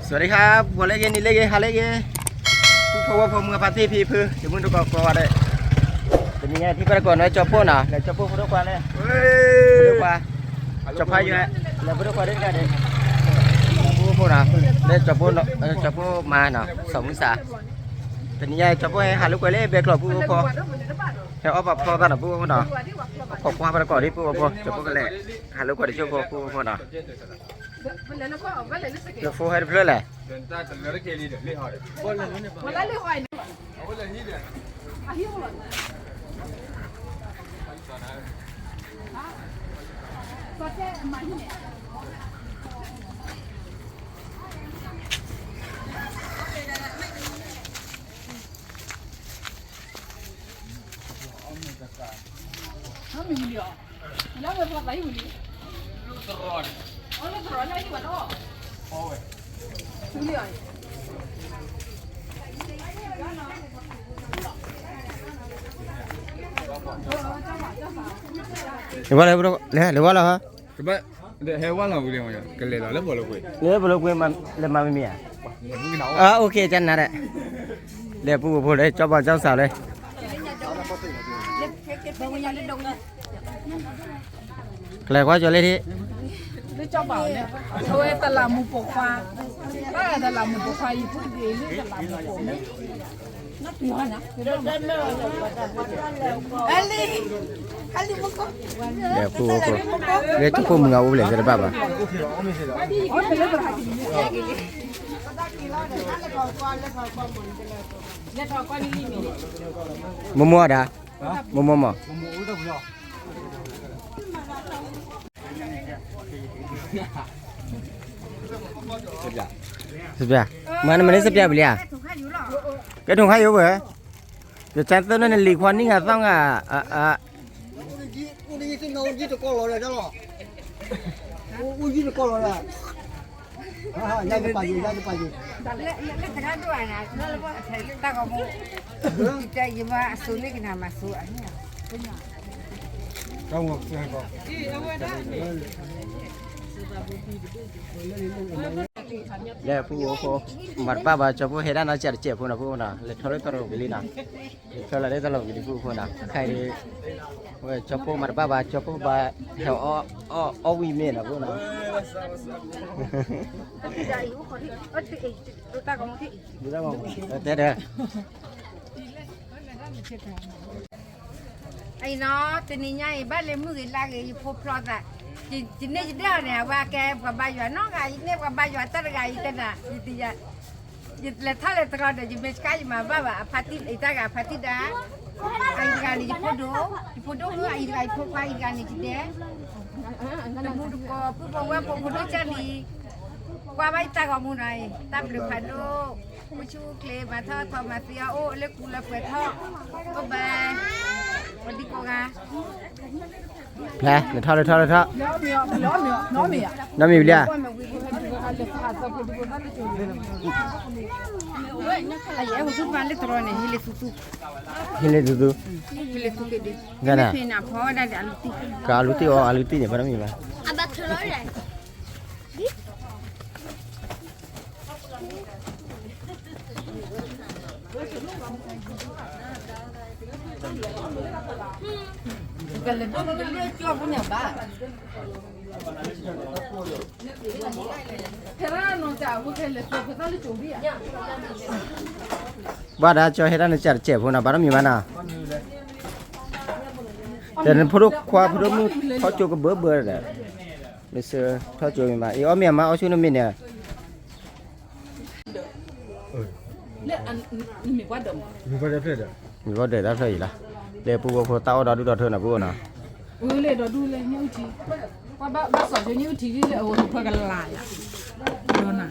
สวัสดีครับ ဂီၤလၢအဂ့ၤ နံၤလၢအဂ့ၤ ဟါလၢအဂ့ၤ ပုၢ်ဖိဝဲၢ်ဖိ မုၢ်ဂၤဖါတံၢ်ဖံဖု တမုၢ်တကိးကိးဂၤဒဲး, တနံၤညါထံၣ်ဘၣ်တကိးန့ၣ် ကၠီပိၢ်နီၤ လဲၤကၠီပိၢ်ဖိဒိၣ်ခွါလဲၣ်, ဖိဒိၣ်ခွါ, ကၠီဖါယွၤ, လဲၤဖိဒိၣ်ခွါဒ်တဂၤဒဲး, ပုၢ်ဖိနီၤ, လၢကၠီပိၢ်, ကၠီပိၢ်မါနီၤ စီၤမုၢ်စၢ်, တနံၤညါကၠီပိၢ်ဟဲဟးလိာ်ကွဲလၢဘဲကျိၤ ပုၢ်ဖိ, ဟဲအီၣ်ပာ်ဖျီသးနီၤ ပုၢ်ဖိနီၤ, ခိးကွၢ်ဘၣ်တကိးဒ် ပုၢ်ဖိဖိ ကၠီပိၢ်ကလဲၤ ဟးလိာ်ကွဲတကၠိၢ်ဖိ ပုၢ်ဖိနီၤ လၢဖိဟဲတဖျၢၣ်လဲၣ်, လဲၤဝဲလၢ, လဲၤဝဲလၢဟါ, ဟဲဝဲလီၤဝံၤလံ, ကလဲၤလီၤလၢဘီလိကွ့, လၢဘီလိကွ့, လဲၤမၤမ့မ့ၢ်ဧါ, အိၣ်ခ့ကနၤဒဲး, လဲၤပုၢ်ဖိလၢ ကၠီဘီကၠီစၢ် လၢ ကလဲၤကွၢ်ကၠီၤလၢထံၣ်, လၢကၠီဘီန့ၣ်, အဝဲတလးမူးပိာ်ခွါ, ဘၣ်တလးမူးပိာ်ခွါ ယဖုဒ့လၢတလးမူးပိာ်ခွါ, လၢကၠီဖိမုၢ်ဂၤအိၣ်ဖဲလဲၣ် သ့ၣ်တဘၣ်ဘၣ်, မိၢ်မိၢ်ဒၣ်, မိၢ်မိၢ်မး စပျၢ်, မၤနမၤန့ၢ်စပျၢ်ပူၤလံဧါ, ကဲထုးခါယိဝဲ, ယကသၢနၢ်န့ၣ် လံၤခွါနံၣ်ဂၤသီဂၤ, အိၣ်ယံၤတကီၢ်လီၤ, ယံၤတကီၢ်လီၤ, လၢတဂၤဒိၣ်အါန့ၣ် တၢ်ဂီၤမူ, ယတဲယမၤအစိၤန့ၣ်ကနၣ်မၤစိၤအန့ၣ် လၢပုၢ်ဖိ, မၤတဘၣ်ဘၣ် ကၠီဖိဟဲဒၣ်နီၢ်ကစၢ်တစဲးဖိနီၤ ပုၢ်ဖိနီၤ လဲၤထီၣ်လၢတရီဝံၤလံနီၤ, လဲၤထီၣ်လၢတရီဝံၤလံ ပုၢ်ဖိနီၤ ခဲအံၤ, ဝဲကၠီဖိမၤတဘၣ်ဘၣ် ကၠီဖိဘၣ်, ဟဲအီၣ်ဝံၤမ့ၢ်နီၤ ပုၢ်ဖိနီၤ, တဲဒီး အံၤနီၤ တနံၤညါအံၤ ဘၣ်လဲၤမုၢ်ဂ့ၤလါဂ့ၤ ယဖိဖျီသး, ယန့ၢ်ယဒဲအီၤန့ၣ် အဝဲကဲပှၤဘါယွၤနီတဂၤ, ယန့ၢ်ပှၤဘါယွၤတၢ်တဂၤ ယတဲနၤ, ယလဲၤထီၣ်လဲၤတရီဒီး ယမ့ၢ်ဆှါယမၤဘၣ်ဘၣ် အဖါတံၢ် ယတၢ်ဂၤဖါတံၢ်ဒါ, အအံၤတဂၤန့ၣ် ယဖိဒိၣ်, ယဖိဒိၣ်မုၣ်, အအံၤတဂၤယဖိခွါ, အံၤတဂၤန့ၣ်ယဒဲ, တမူတကိး ပုၢ်ဖိဝဲၢ်ဖိ ဖိဒိၣ်ကၢ်လံၤ, ကွၢ်ဘၣ်ယတၢ်ဂီၤမူနီၤ, တၢ်ဘျုးဖးဒိၣ်, အိၣ်ဆူၣ်အိၣ်ချ့ မၤထီၣ်ထီမၤသံအီၤ အိၣ်လၢကူလၢပှဲၤထီၣ်, အိၣ်ဘၣ်, ဝံၤဒံကိးဂၤ, လဲၤထီၣ် လဲၤထီၣ် လဲၤထီၣ်, နီတမံၤဝံၤလံဧါ, အယဲၢ်ဟိုသူၣ်ပာ်လၢတရီန့ၣ် ဟ့လ့သူသူ, ဟ့လ့သူသူ, ဟ့လ့သူသူ, ကအလူတံၢ်အီၤအလူတံၢ်န့ၣ် ဘၣ်နီတမံၤဘၣ် ဘၣ်ဒၣ်ကၠီဟဲဒၣ်နစၢ်တစဲးဖိနီၤ ဘၣ်နီတမံၤဘၣ်နီၤ, ဒီးနဖိဒိၣ်ခွါဖိဒိၣ်မုၣ်ထီၣ်ကၠိကဘၢဘၢဒီး, မ့ၢ်စၢထီၣ်ကၠိမ့ၢ်ဘၣ် အံၤအီၣ်မ့ၢ်အမါအီၣ်ဆူၣ်နမ့ၢ်န့ၣ် မ့ၢ်ဘၣ်ဒၢးဖျၢၣ်ဒီး, မ့ၢ်ဘၣ်ဒၢးတၢ်ဖျၢၣ်အံၤလီၤ, လၢပူဖိတၢ်အိၣ်ဒီဒူၣ်ဒီထၢနီၤ ပူဖိနီၤ, လၢဒီဒူၣ်လၢညၣ်အူထံ, ဘၣ်စီၤကၠိညၣ်အူထံလၢအဝဲကဖၢကလးယၤ, ဒီးနၤ,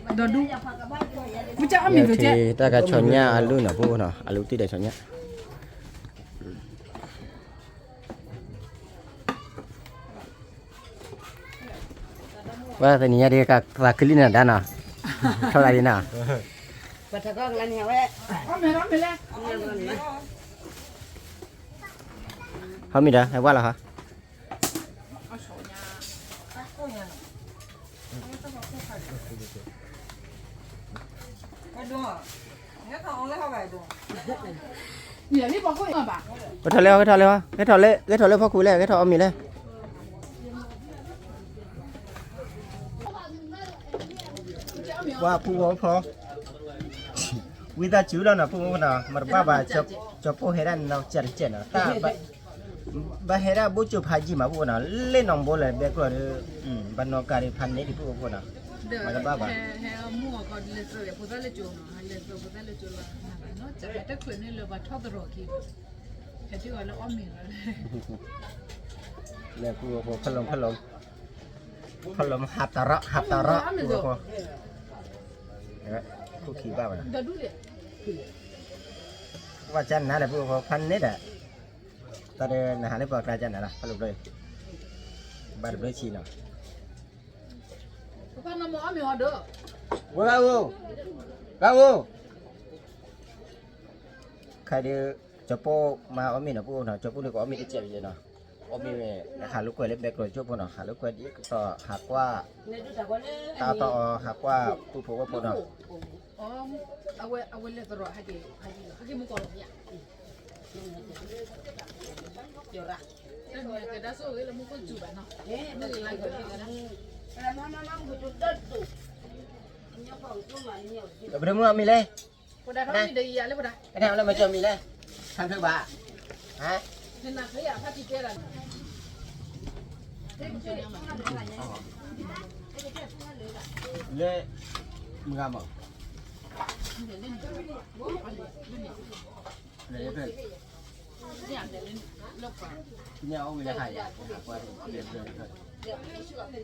ဒီဒူၣ်, တၢ်ကဆီညၣ်အလူၢ်နီၤ ပူဖိနီၤ အလူၢ်တံၢ်ဒီးဆီညၣ် ဝဲတနံၤညါဒ်ကသးခုလံနၤဒါနီၤ, ထီၣ်ဂၤဒ်နီၤ, ဟီမ့ၢ်ဒီး ဟဲဝါလီၤဟီ, ကဲထီၣ်လၢ ကဲထီၣ်လၢ ကဲထီၣ်လၢ ကဲထီၣ်လၢဖီခိၣ်လဲၣ် ကဲထီၣ်အီၣ်မ့ၤလဲၣ်. ပှၤပူဂီၤဖီ ဝံသးစူၤလီၤနီၤ ပူဂီၤဖီနီၤ မတဘၣ်ဘၣ် ကၠီၤပိၢ်ဟဲဒၣ်နီၢ်ကၠၢ်တကဲးနီၤ တၢ် ဘၣ်ဟဲဒၣ်ဘိၣ်ကၠိဖးယံာ်မး ပူဂီၤနီၤ လၢနီၢ်ဘိလဲၣ် ဘဲကျီဒီး ဘၣ်နီၢ်ကၢ်ဒီးဖးန့ၢ်ဒံး ပူဂီၤဖီနီၤ မတဘၣ်ဘၣ် ဟဲအမိၢ်အကီၢ်လၢသရၣ်ဖိသၣ်လၢကၠိနီၤ ဟဲလၢသရၣ်ဖိသၣ်လၢကၠိလီၤ နီၢ်ကၠၢ်တခွဲးန့ၣ်လၢပှၤထီၣ်သရၣ်ခံ ဟဲတုၤအီၤလၢအီၣ်မ့ၤလီၤ လၢပူဂီၤဖီ ဖဲလီၤဖဲလီၤ ဖဲလီၤ ဟးတရၣ် ဟးတရၣ် ပူဂီၤဖီ ခိၣ်ခံဘၣ်ဝဲ ဘၣ်ကၢ်နၤလဲၣ် ပူဂီၤဖီ ဖးန့ၢ်ဒီး တၢ်ဒီးနဟးလၢပှၤကျါကၢ်နၤလီၤ ဖဲလီၤဘျီ ဘၣ်တဘျီဆံနီၤ ဝဲဂၤအိၣ် ဂၤအိၣ် ခဲဒုး ကၠီၤပိၢ်မၤအီၣ်မ့ၤနီၤ ပူဂီၤနီၤ ကၠီၤပိၢ်န့ၣ်ကအီၣ်မ့ၤတကဲးလံနီၤ အီၣ်မ့ၤဝဲ ဟးလိာ်ကွဲလၢဘဲကျီကၠိ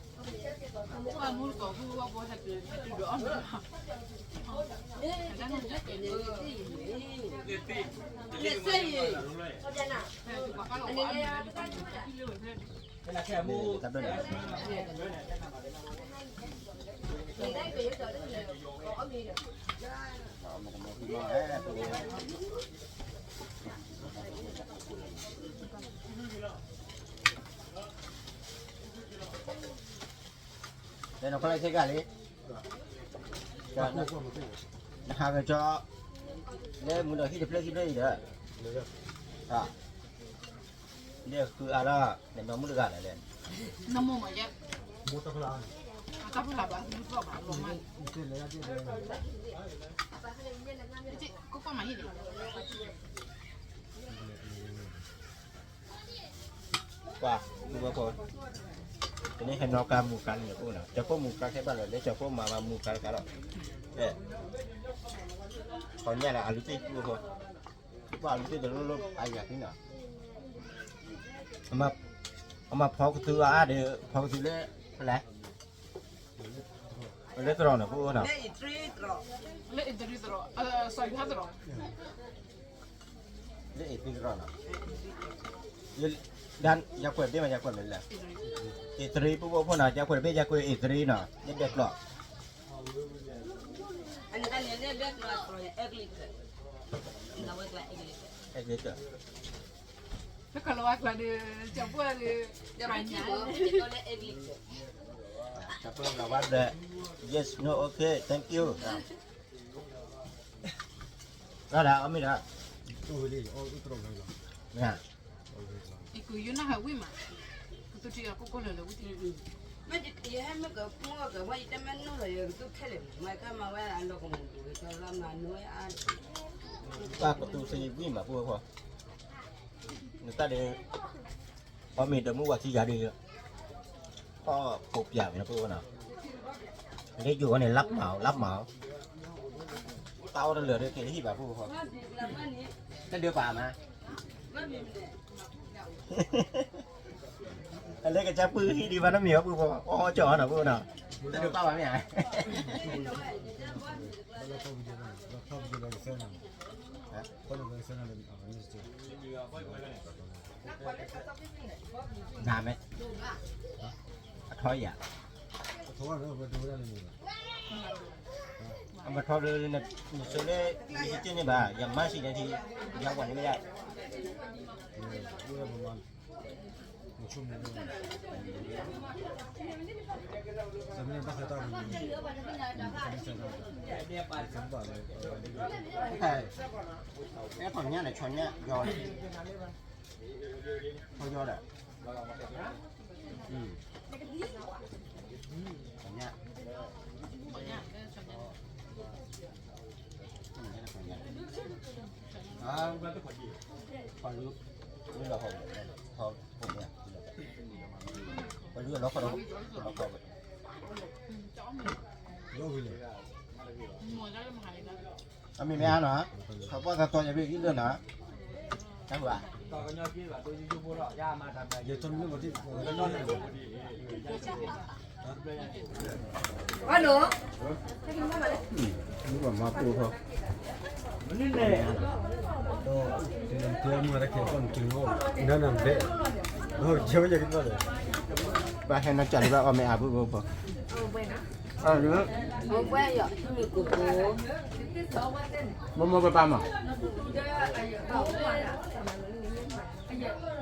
ဖိနီၤ ဟးလိာ်ကွဲဒ်ကတီၢ် ဟးကွၢ် တၢ်တီၢ်အီၤ ဟးကွၢ်ပုၢ်ဖိဝဲၢ်ဖိနီၤ အဝဲလဲၤသရၣ် ဟဲက့ၤ ဟဲက့ၤမူကီၢ်လီၤ တၢ်မ့ၢ်ကဲဒၣ်ဆိၣ်ဂ့ၤလၢမူခိၣ်စူၤဘၣ်နီၤ ပဒိၣ်မုၢ်အီၣ်မ့ၤလဲၣ် ပဒိၣ်မုၢ်ဒီးယၤလၢပဒိၣ် ကဲထီၣ်လၢမၤကၠီမံၤလဲၣ် ဟးဖျိဘၣ် ဟါ နနၢ်ဖျိယဖးတံၢ်တဲဒၣ် လၢ မုၢ်ဂၤမး လၢ ညၣ်အိၣ်ဝဲလၢဟါယၤ ကွၢ် လဲၤနုာ်ခီလၢခဲကၢ်လံ နဟးကစီၤ လၢမုၢ်ဒီးဟံၣ်တဖျၢၣ်ခံဖျၢၣ်အံၤဒီး ဒ်ဃုအါထီၣ် နနီၢ်မုၣ်တဂၤလဲၣ်လဲၣ် နမိၢ်မးယဲ တၢ်ဖျါဘၣ် တၢ်ဖျါဘၣ် လူၤထီၣ်ဘၣ် လီၤမး ကကွၢ်မးဟံၣ်န့ၣ် ကွၢ် လူၤဝဲဖိ တန့ၢ်ဟဲနီၢ်ကါမူၤကါန့ၣ်အိၣ်နီၤ ကၠီၤဖိမူၤကါခဲဘၣ်လီၤ လၢကၠီၤဖိမၤမၤမူၤကါတကါလီၤ ခီညၣ်လၢအလူၤသ့ၣ်လူၤဖိ ပှၤအလူၤသ့ၣ်တလိၣ်လိၣ်အယၤသ့နီၤ အမၤဖီကသုအါအါဒီး ဖီကသုလၢ ဖဲလဲၣ် လၢသရိာ်နီၤ ပအိၣ်နီၤ လၢအ့တရံသရိာ် လၢအ့တရံသရိာ် လၢအ့တရံသရိာ်နီၤ ဒ်ယကွဲးဘ့ၣ်မး ယကွဲးမ့ၢ်လဲၣ် အ့တရံ ပအိၣ်ဖိနီၤ ယကွဲးတဘ့ၣ် ယကွဲးအ့တရံနီၤ လၢဘဲကျီ အဲကလီၤဝါကျါဒီး ကၠီၤပှၢ်ဒီး ကၠီၤပှၢ်ဘျီဝါဒီး yes no okay thank you လီၤဒၣ် အီၣ်မ့ၤဒီး မ့ၢ် ကယိနၢ်ဟဲဝံၣ်မး ကသူထံအကိၣ်ကိၣ်လၢာ်လၢာ်ဝံၣ်တံၢ် ယဟဲမ့ၢ်ကမူကဝဲ ယတမ့ၢ်နီၢ်လီၤ ယကသူခဲလၢာ် မ့ၢ်ကမၤဝဲအလီၢ်ကမူၤပူၤ ကလီၤမၤနွဲအါ တၢ်ကသူသ့ဝံၣ်မး ပှၤ နတၢ်ဒ် အီၣ်မ့ၤဒီးမုၢ်ဝၤခံဂၤဒ် အီၣ်ဖိးပျၢ်ဝဲနီၤ ပှၤနီၤ လၢယိၤဝဲန့ၣ် လပ်းမၤအီၤ လပ်းမၤအီၤ တၢ်အီၣ်တလၢာ်ဒီးက့ၤဟံၣ်ဘၣ် ပှၤ တဒၢပာ်မး အလၢကစၢ်ပုၢ်ဟံၣ်ဒံးဘၣ်နီတမံၤဘၣ် ပှၤ အီၣ်ကၠီနီၤ ပှၤနီၤ တဒၢပာ်ဘၣ်မ့ၢ်ဧါ နၤမ့ၢ် အထီယၤ အမထီဒီး နဆိလၢ နဟံးတ့ၢ်န့ၢ်ဘၣ် ယမါစံးန့ၣ်ထံ ယကွၢ်န့ၣ်မ့ၢ်ဒၣ် ပ အဲ ထီၣ်ညၣ်န့ၣ် ဆီညၣ်ယီၤ, ဆီယီၤဒီး, ဆီညၣ်, ဆီညၣ်, ပှၤလုၢ်အလီၤခီၣ်ဒီး, လီၤခီၣ်, အမ့ၢ်မ့ၢ်အါနီၤ, ခီပီသးတီယၤဘ့ၣ်အံၤလၢနီၤ, တၢ်ဘၣ်, ယတမ့ၢ်ဘၣ်ဒ်, မ့ၢ်ဘၣ်မၤပိၢ်ထီၣ်, ဒီးတဲမၤတၢ်ခဲကီၢ်နက့ၤနီၤ, နနဘဲ, ဒီးကဲဝဲယကဘၣ်ဒီး, ဘၣ်ဟဲနီၤကၢ်လၢဘၣ်အီၣ်မ့ၢ်အါဘိဘိဘိ, မိၢ်မိၢ်ပၢ်ပၢ်မး, နကလၢထံမးနီၤ, ကထံၣ်ယၤ, ထံၣ်ဝဲ,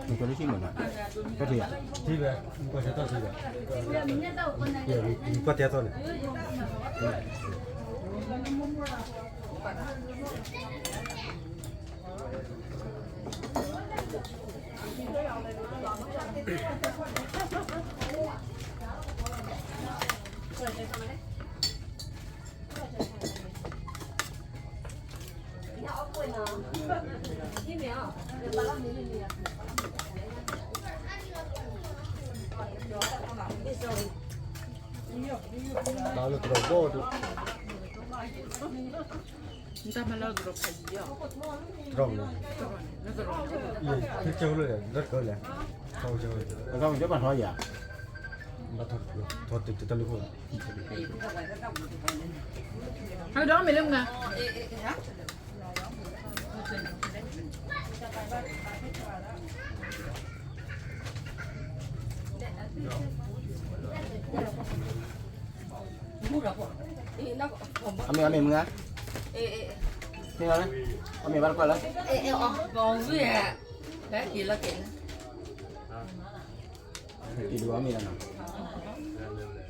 နကွၢ်တဲသီၣ်ထံၣ်ဝဲ, နကွၢ်တဲသီၣ်န့ၣ် တၢ်လၢတရီဘီၣ်ဒိၣ်, တၢ်မၤလၢတရီဖးယံၤ, တရီန့ၣ်, လၢတရီ, လၢတရီ, လၢတရီ, ဘၣ်ထီယၤ, ဘၣ်ထီတတၢ်လၢခိၣ်, ဟဲဒီးမ့ၢ်လၢမနုၤ အမ့ၢ် အမ့ၢ်မုၢ်ဧါ, မ့ၢ်လီၤ, အမ့ၢ်ဘၣ်တကွၢ်လၢ, က့ၤဒုးအီၣ်မ့ၤလီၤနီၤ,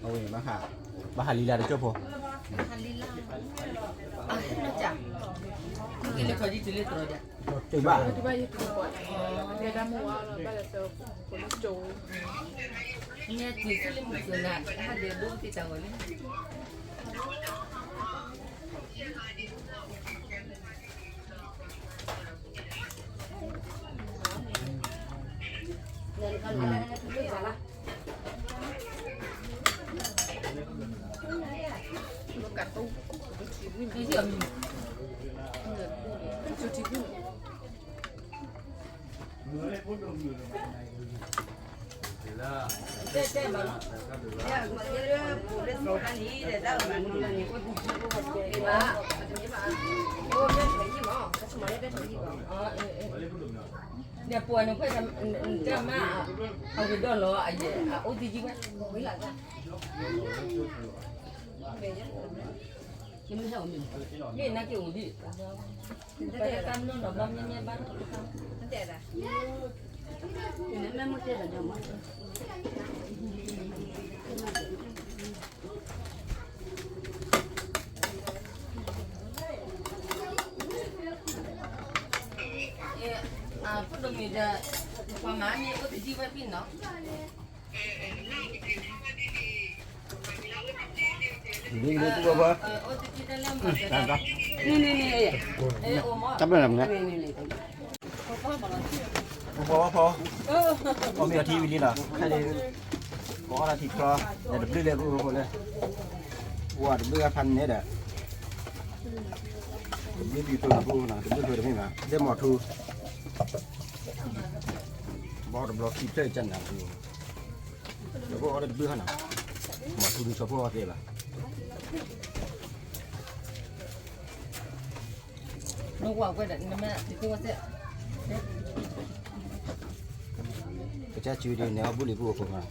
အဝဲ ဘၣ်ဟးလံလၢတကၠိၢ်ဖိ, တဘၣ်, ဒီးပှၤနခွဲးတၢ်မါ အဝဲဒီးလီၤ အအိၣ်သံယံၤဝဲ, မ့ၢ်နာ်က့အိၣ်ဒံး, တၢ်မ့ၢ်နီၤ ဘၣ်မ့ၢ်မ့ၢ်ဘၣ် ဖိဒိၣ်မုၣ်ဒီး ပှၤမၤန့ၢ်အိၣ်တကံၢ်ဝဲဖံနီၤ, ဒ်န့ၣ် တၢ်ဘျၢၣ်နၤမနုၤ, ဖီဖီဖီ, အီၣ်မ့ၤအီထံဝံၤလံနီၤ, ခဲန့ၣ် ပအီၣ်တၢ်ထံချီ, ဒီးတဘျုးလၢပအိၣ်ဖိလဲၣ်, ဝဲတဘျုးဂၤဖးန့ၣ်ဒီး, တဘျုးဘံၣ်ကျိၤနၤပအိၣ်နီၤ, တဘျုးကျိၤတမ့ၢ်ဘၣ်, လၢမီၤထူ, ဘီတဘျီခံဖျၢၣ်ကနၤပအိၣ်, ဒီးပအိၣ်အီၤတဘျုးခါနီၤ, မီၤထူဒုးဆီဖိအီၤသ့ဘၣ်. ကစၢ်စုဒုးနဲၣ်အီၣ်ဘူၣ်လံပအိၣ်ဖိမး,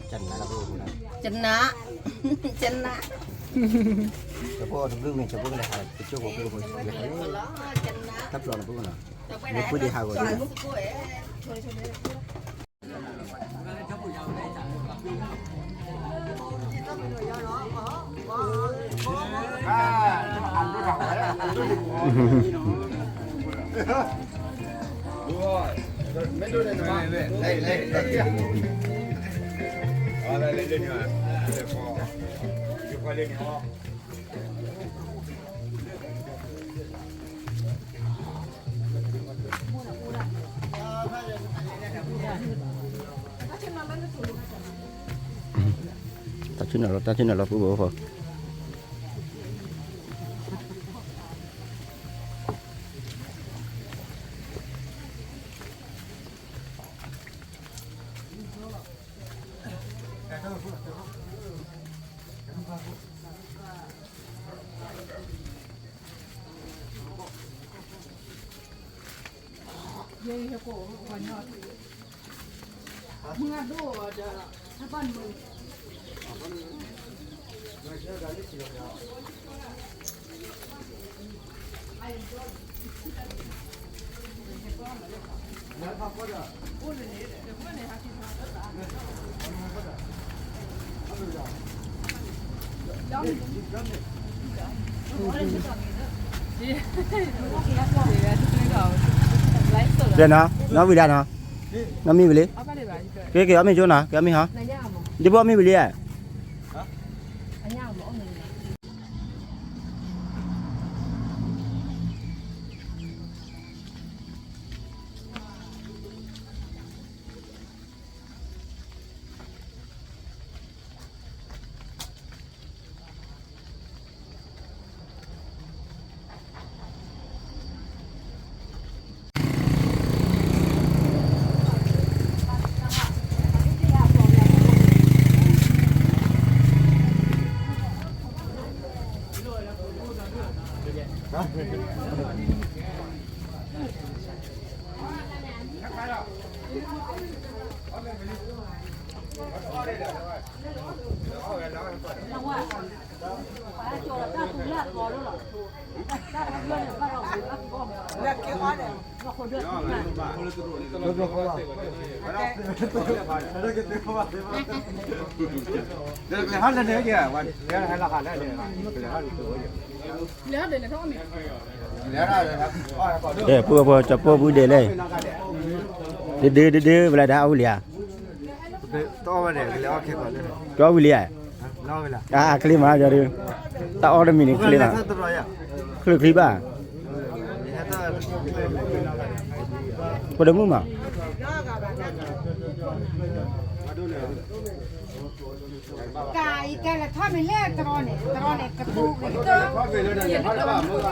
ကနၣ်လၢပအိၣ်ဖိ, ကနၣ်, ကနၣ်, ကဖိအီၤတဘျုးမ့ၢ်ကဖိကလဲၤဟး, ကစၢ်ဖိပအိၣ်ဖိ, တၢ်ပျီနၤပအိၣ်နီၤ, မ့ၢ်ဖိဒံးဟးဂီၤဒံး, က တၢ်ဆူၣ်နီၤလီၤ တၢ်ဆူၣ်နီၤလီၤ ပုၢ်ဖိဝဲၢ်ဖိ နီၢ်ဝံၤဒၣ်နီၤ, နီၢ်မံဝံၤလံ, ကဲက့ၤအီၣ်မ့ၤကၠိနီၤ, ကဲမ့ၢ်ဟီ, ဒ်ဘီမ့ၢ်ဝံၤလံဧါ.ကဲ ပုၢ်ဖိ ကၠီပိာ်ဘုဒဲးလဲၣ်, ဒုဒုဒုဒု ဝဲလၢဒၣ်အီၣ်ဝံၤလံဧါ, ကၠီဝံၤလံဧါ, အါ ချ့မး ကၠီဒု, တၢ်အီၣ်တမံၤန့ၣ် ချ့မး, ချ့ချံဘၣ်, ပှၤတမုာ်မး ကဲ ယကဲလဲၤထီၣ်မ့ၢ်လၢတရီန့ၣ် တရီန့ၣ် ကတူၢ်ကတၢၢ် ဒ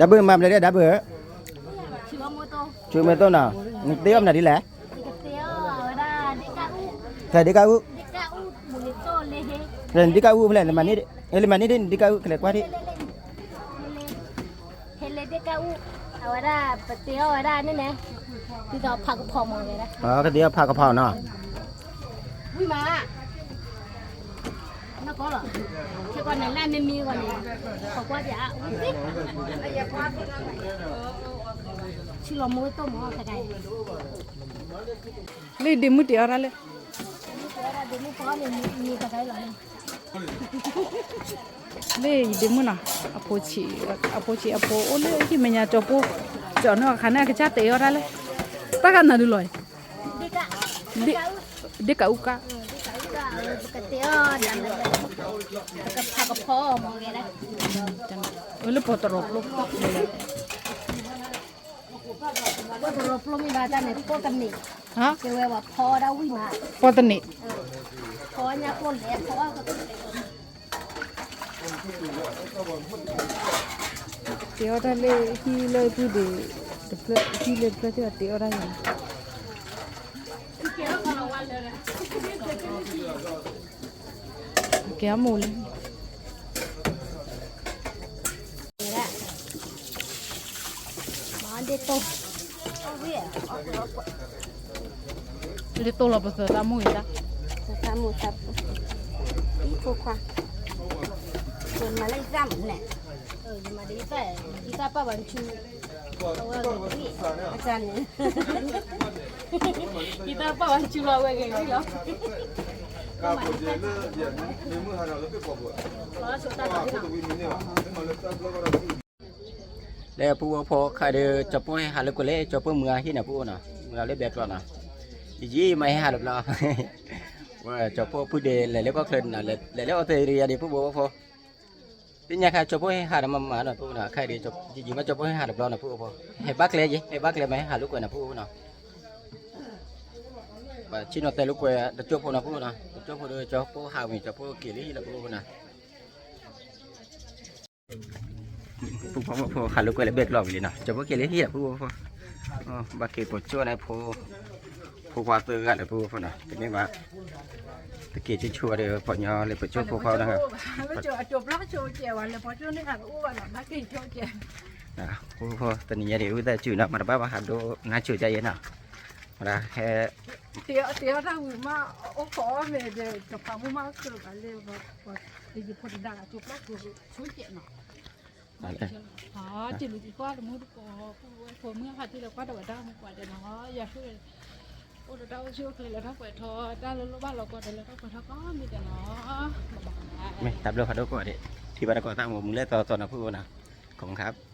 ီပုၢ်မၤပျဲၢ်ဒဲး ဒီပုၢ်ဧၢ, ဆိကမိၣ်သိးနီၤ, နတ့အီၣ်မနုၤဒ်လဲၣ်, ဖဲဒ့ကၣ်အူ, ဖဲနဒ့ကၣ်အူဖဲလဲၣ်, လၢမၤန့ၢ်ဒ်နဒ့ကၣ်အူ ကလဲၤကွၢ်ဒ် ဟဲလၢဒ့ကၣ်အူ, အဝဲဒၣ် ပတ့အီၣ်ဝဲဒၣ်န့ၣ်န့ၣ်, ဒ်သိးဖးကဖီမ့ၢ်ဝဲဒၣ်, ကတ့အီၣ်ဖးကဖီနီၤ, ဝံၤမး, နကီလီၤ, ခဲကီန့ၣ်လၢမ့မ့ၢ်ဂီၢ်န့ၣ်, ခီကွၢ်ပၠး, ဆူလီၤမိၢ်ဝဲတိၢ်မးတဂၤ, လၢဒ့မုၣ်တ့အီၣ်တၢ်လၢ လၢယဒ့မုၣ်နီၤ, အဖိဆံး, အဖိဆံးအဖိအိၣ်လၢဟံၣ်မဲာ်ညါကၠီၤပိၢ်, ကၠီၤနီၢ်အခါန့ၣ် အကစၢ်တ့အီၣ်တၢ်လၢ, တၢ်ဂၤနၤဒုလီၤ, ဒ့ကၣ်အူကၣ်, ပကဖးကဖီမ့ၢ်ဝဲဒၣ်, လၢပီၤတရီၤပျိ, ပီၤတရီၤပျိမ့ၢ်ဘၣ်တၢ်န့ၣ် ပီၤတန့ၣ်, ကဲဝဲပှၤဖီဒၣ်ဝံၤမး, ပီၤတန့ၣ်, ဖီညါပီၤလဲၤဖီ, တ့အီၣ်တၢ်လၢဟံၣ်လၢပုၢ်ဒ့ၣ်, တဖျၢၣ်ဟံၣ်လၢတဖျၢၣ်သ့ၣ်အတ့အီၣ်တၢ်ယၤန့ၣ် ကဲအမိၢ်လံ. လၢတိၢ်လီၤပသၢသးမိၢ်အံၤတၢ်, သၢသးမိၢ်သးဖိ, ဖိခွါ, မၤလၢယသးမုာ်န့ၣ်, ယသးပာ်ဘၣ်ဆူ, အဝဲဂ့ၤဂ့ၤ, အန့ၣ်, ယသးပာ်ဘၣ်ဆူလီၤ အဝဲဂ့ၤဂ့ၤလီၤ. လၢပူဖိဖီခါဒီး ကၠီၤပီၢ်ဟဲဟးလၢကွဲးလၢ ကၠီၤပီၢ်မုၢ်အဟံၣ်န့ၣ် ပူဖိနီၤ, မုၢ်လီၤလၢဘဲကျီနီၤ, ယယံာ်မးဟဲဟးတဘျီ, ကၠီၤပီၢ်ဖုဒဲး လဲၤလၢကီၢ်ချၢန့ၣ်နီၤ, လဲၤလၢအီစထြ့လယါဒံး ပူဖိဖီ, သ့ၣ်ညါခါ ကၠီၤပီၢ်ဟဲဟးဒီးမၤမၤနီၤ ပူဖိနီၤ, ခါအံၤ ယယံာ်မး ကၠီၤပီၢ်ဟဲဟးတဘျီနီၤ ပူဖိ, ဟဲဘၣ်ကျဲယဲ ဟဲဘၣ်ကျဲမး ဟဲဟးလၢကွဲးနီၤ ပူဖိနီၤ. ဘၣ်ဆ့ၣ်နီၤတဲလၢကွဲး တကၠိဖိနီၤ ပူဖိနီၤ, တကၠိဖိဒီး ကၠီၤပီၢ်ဟးဝံၤ ကၠီၤပီၢ်က့ၤလၢဟံၣ်လီၤ ပူဖိနီၤ. ပူဖိဖီ ဟးလၢကွဲးလၢဘဲကျီဝံၤလံနီၤ, ကၠီၤပီၢ်က့ၤလၢဟံၣ်လီၤ ပူဖိဖီ, ဘၣ်က့ၤပိာ်ကၠိန့ၣ် ဖိ, ဖိခွါသၢဂၤလၢ ပူဖိဖီနီၤ, တမ့ၢ်ဘၣ်, တက့ၤဆူၣ်ဆူၣ်ဒီး ပှၤညီလၢပကၠိဖိခွါနီၤ, ပူဖိဖီ တနံၤညါဒံး ဝံသးစူၤနီၤ မၤတဘၣ်ဘၣ် ဟးဒိနါစိၤဒ်ယဲနီၤ, မၤဟဲ တ့အီၣ်တၢ်ဝံၤမး အိၣ်ခိးအီၣ်မ့ၤဒီး တဖးမူမးအိၣ်ခိးဘၣ်လၢ တယံၤဖိတဒါ ကၠိပျၢ်ကၠိဆိကဲးနီၤ, ကၠိလူၤသံကွၢ်တမူတကိး ဖိမုၣ်ဟးထံၣ်လၢကွၢ်တဝဲတၢ်မူကွၢ်တဲနီၤ, ယၤဃု အိၣ်ဒီးတၢ်အိၣ်ဆူၣ်အိၣ်ချ့လၢထီၣ်ပှဲၤထီ တၢ်လၢလိၣ်ဘၣ်လီၤကီဒီးလၢထီၣ်ပှဲၤထီကိးမံၤဒဲးနီၤ, မ့ၢ်တၢ်ဘျုးဖးဒိၣ်ကိးဂၤဒဲး, ထံၣ်ဘၣ်တၢ်ကီတၢ်မူမုၢ်လၢသီသီနီၤ ပူဖိနီၤ, ခီမခါ